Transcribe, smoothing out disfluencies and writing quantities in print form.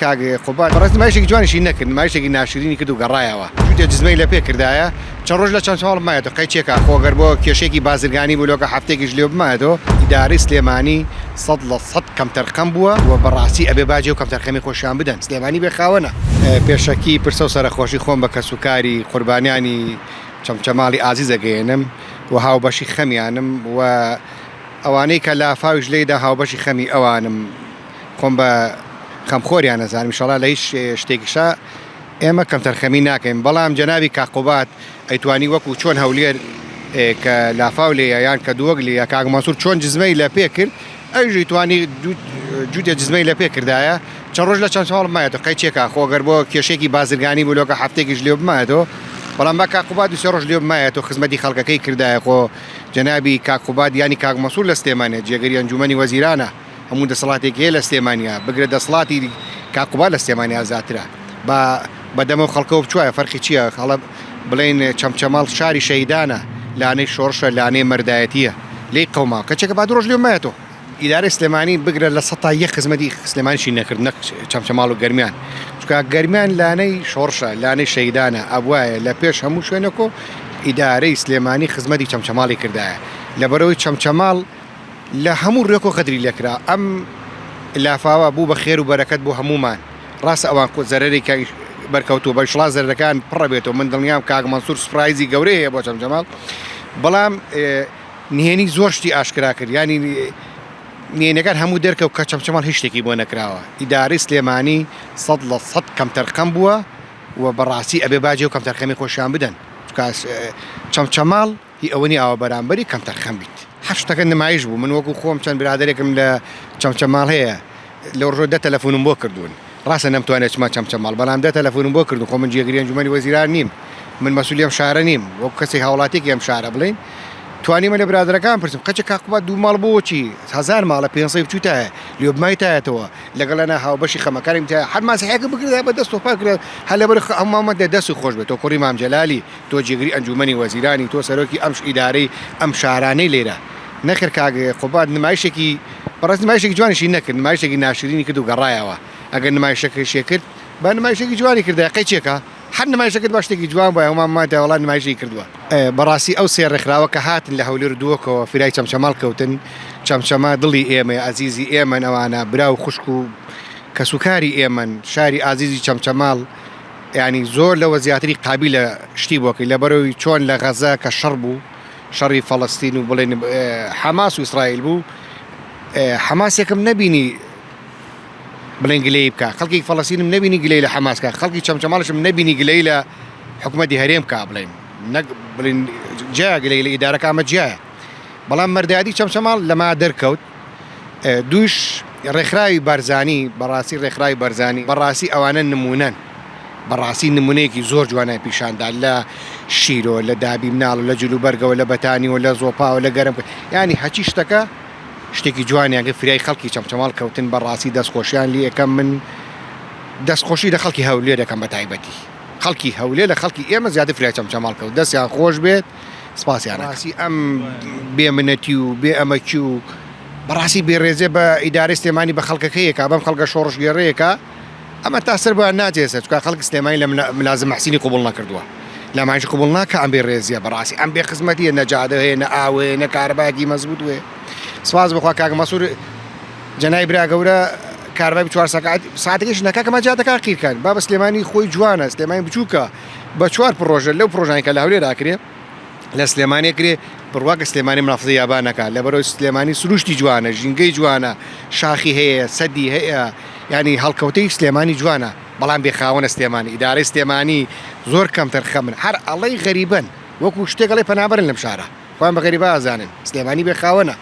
کاک قوباد بەڕێز نمایشێکی جوانیشی نەکرد، نمایشێکی ناشرینی کرد و گەڕایەوە. جووتێ جزمەی لە پێ کردایە چەند ڕۆژ لە چەمچەماڵ بمایەتەوە قەیچێکا خۆ گەر بۆ کێشەیەکی بازرگانی بوو لۆکە هەفتەیەکیش لێ بمایەتەوە. ئیدارەی سلێمانی 100% کەمتەرخەم بووە و بەڕاستی ئەبێ باجی ئەو کەمتەرخەمی خۆشیان بدەن. سلێمانی بێ خاوەنە. پێشەکی پرسە و سەرەخۆشی خۆم بە کەسوکاری قوربانیانی چەمچەماڵی ئازیز ئەگەیەنم و هاوبەشی خەمیانم و ئەوانەی کە لافاویش لێیدا هاوبەشی خەمی ئەوانم. خۆم بە خەمخۆریان ئەزانم ئیشەڵا لە هیچ شتێکیشا ئێمە کەمتەرخەمی ناکەین بەڵام جەنابی کاک قوباد ئەیتوانی وەکو چۆن هەولێر کە لافاو لێیە یان کە دووەک لێیە کاک مەنسوور چۆن جزمەی لە پێ کرد ئەویش ئەیتوانی جووتێ جزمەی لە پێ کردایە چەند ڕۆژ لە چەند ساڵ مایەتەوە قەی چێکا خۆ گەر بۆ کێشێکی بازرگانی بوو لۆکە هەفتێکیش لێ بمایەتەوە بەڵام با کاک قوباد دوو سێ ڕۆژ لێ بمایەتەوە خزمەتی خەڵکەکەی کردایە خۆ جەنابی کاک قوباد یانی کاک مەنسوور لە سلێمانیە جێگری ئەنجومەنی وەزیرانە هەموو دەسەڵاتێک هەیە لە سلێمانیا بگرە دەسڵاتی کاک قوباد لە سلێمانیا زیاترە با بە دەمەو خەڵکەوە بچوایە فەرقی چییە هەڵە بڵێن چەمچەماڵ شاری شەهیدانە لانەی شۆڕشە لانەی مەردایەتیە لێی قەوما کەچێکە با دوو ڕۆژ لێ مایەتەوە. ئیدارەی سلێمانی بگرە 100% خزمەتی سلێمانیشی نەکرد نەک چەمچەماڵ و گەرمیان چونکە گەرمیان لانەی شۆڕشە لانەی شەهیدانە ئەبوایە لە پێش هەموو شوێنێکۆ ئیدارەی سلێمانی خزمەتی چەمچەماڵی کردایە لەبەرئەوەی چەمچەماڵ لە هەموو ڕوێکەوە غەدری لێکرا ئەم لافاوە بوو بە خێر و بەرەکەت بۆ هەموومان ڕاستە ئەوان زەرەرێکیان بەرکەوتووە بەشڵا زەرەکان پڕە بێتەوە من دڵنیام کاک مەنسوور سوپرایزی گەورەی هەیە بۆ چەمچەماڵ بەڵام نهێنی زۆر شتی ئاشکرا کرد ینی نهێنەکان هەموو دەرکەوت کە چەمچەماڵ هیچ شتێکی بۆ نەکراوە ئیدارەی سلێمانی 100% کەمتەرخەم بووە و بەڕاستی ئەبێ باجی و کەمتەرخەمی خۆشیان بدەن چونکە چەمچەماڵ هی ئەوە نیە ئاوا بەرامبەری کەمتەرخەم بیت. هەر شتەکە نمایش بوو من وەکو خۆم چەند برادەرێکم لە چەمچەماڵ هەیە لەو ڕۆژە دە تەلەفونم بۆ کردوون ڕاستە نەمتوانێت بچمە چەمچەماڵ بەڵام دە تەلەفونم بۆ کردوون خۆ من جێگری ئەنجومەنی وەزیران نیم من مەسولی ئەم شارە نیم وەکو کەسێک هاوڵاتیەکی ئەم شارە بڵێین توانیمە لە برادەرەکان پرسم کەچە کاک قوباد دوو ماڵ بۆ چی هەزار ماڵە 500 بچووتایە لێبمایتایەتەوە لەگەڵ نا هاوبەشی خەمەکانیم تایە هەر ماسیحێکە بکردایە بە دەست و پا کرا هەر لەبەر ئەم مامە دەست خۆش بێت تۆ کوڕی مام جەلالی تۆ جێگری ئەنجومەنی وەزیرانی تۆ سەرۆکی ئەم ئیدارەی ئەم شارانەی لێرە نەخێر کاک قوباد نمایشێکی بەڕێز نمایشێکی جوانیشی نەکرد نمایشێکی ناشرینی کرد و گەڕایەوە ئەگەر نمایشەکەشی کرد با نمایشێکی جوانی کردایە قەی چێکا هەر نمایشەکرد با شتێکی جوان بوایە هەموومان ماتایە وەڵا نمایشی کردووە. بەڕاستی ئەو سێ ڕێکخراوە کە هاتن لە هەولێر و دهۆکەوە فرای چەمچەماڵ کەوتن چەمچەما دڵی ئێمەیە ئەزیزی ئێمەن ئەوانە برا و خوشک و کەسوکاری ئێمەن شاری ئازیزی چەمچەماڵ یانی زۆر لەوە زیاتری قابیلە شتی بۆ کرد لەبەرەوەی چۆن لە غەزە کە شەڕ بوو شەڕی فەڵەستین و بڵێن حەماس و ئیسرائیل بوو حەماسێکم نەبینی بڵێن گلەیی بکە خەڵکی فەڵەستینم نەبینی گلەی لە حەماس کە خەڵکی چەمچەماڵشم نەبینی گلەی لە حکوومەتی هەرێم کا بڵێن نەک بڵێن جیا گلەی لە ئیدارەکە ئەمە جیایە بەڵام مەردادی چەمچەماڵ لەما دەرکەوت دووش ڕێکخراوی بارزانی بەڕاستی ڕێکخراوی بارزانی بەڕاستی ئەوانە نمونەن بەڕاستی نمونەیەکی زۆر جوانیان پیشاندا لە شیرۆ لە دابی مناڵ لە جلوبەرگەوە لە بەتانیەوە لە زۆپاوە لە گەرم ینی هەچی شتەکە شتێکی جوانیان کرد فریای خەڵکی چەمچەماڵ کەوتن بەڕاستی دەستخۆشیان لێ ئەکەم من دەستخۆشی لە خەڵکی هەولێر دەکەم بە تایبەتی خەڵکی هەولێر لە خەڵکی ئێمە زیاتر فریای چەمچەماڵ کەوت دەستیان خۆش بێت سپاسیان ڕاستی ئەم بێ منەتی و بێ ئەمەکی و بەڕاستی بێڕێزێ بە ئیدارەی سلێمانی بە خەڵکەکەیەکە بەم خەڵکە شۆڕشگێڕەیەکە ئەمە تا سەر بۆیان ناچێت چکا خەڵک سلێمانی لە ملازم محسینی قوبڵ نەکردووە لەمانش قوبڵ ناکە ئەم بێ ڕێزیە بەڕاستی ئەم بێ خزمەتیە نە جادە هەیە نە ئاو هەیە نە کارەبایەکی مەزبوط هەیە سپاس بخوا کاک مەسوور جەنای برا گەورە کارەبای چوار سەکات ساتێکیش نەکا کەمە جادەکان قیرکەن با بە سلێمانی خۆی جوانە سلێمانی بچووکە بە چوار پڕۆژە لەو پڕۆژانی کە لە هەولێر ئاکرێ لە سلێمانی کرێ بڕوا کە سلێمانی منافزە یابان نەکا لەبەرەوەی سلێمانی سروشتی جوانە ژینگەی جوانە شاخی هەیە سەدی هەیە ینی هەڵکەوتەی سلێمانی جوانە بەڵام بێ خاوەنە سلێمانی ئیدارەی سلێمانی زۆر کەمتەر خەمن هەر ئەڵەی غەریبەن وەکو شتێک ئەڵێ پەنابەرن لەم شارە خۆیان بە غەریبە ئازانن سلێمانی بێ خاوەنە.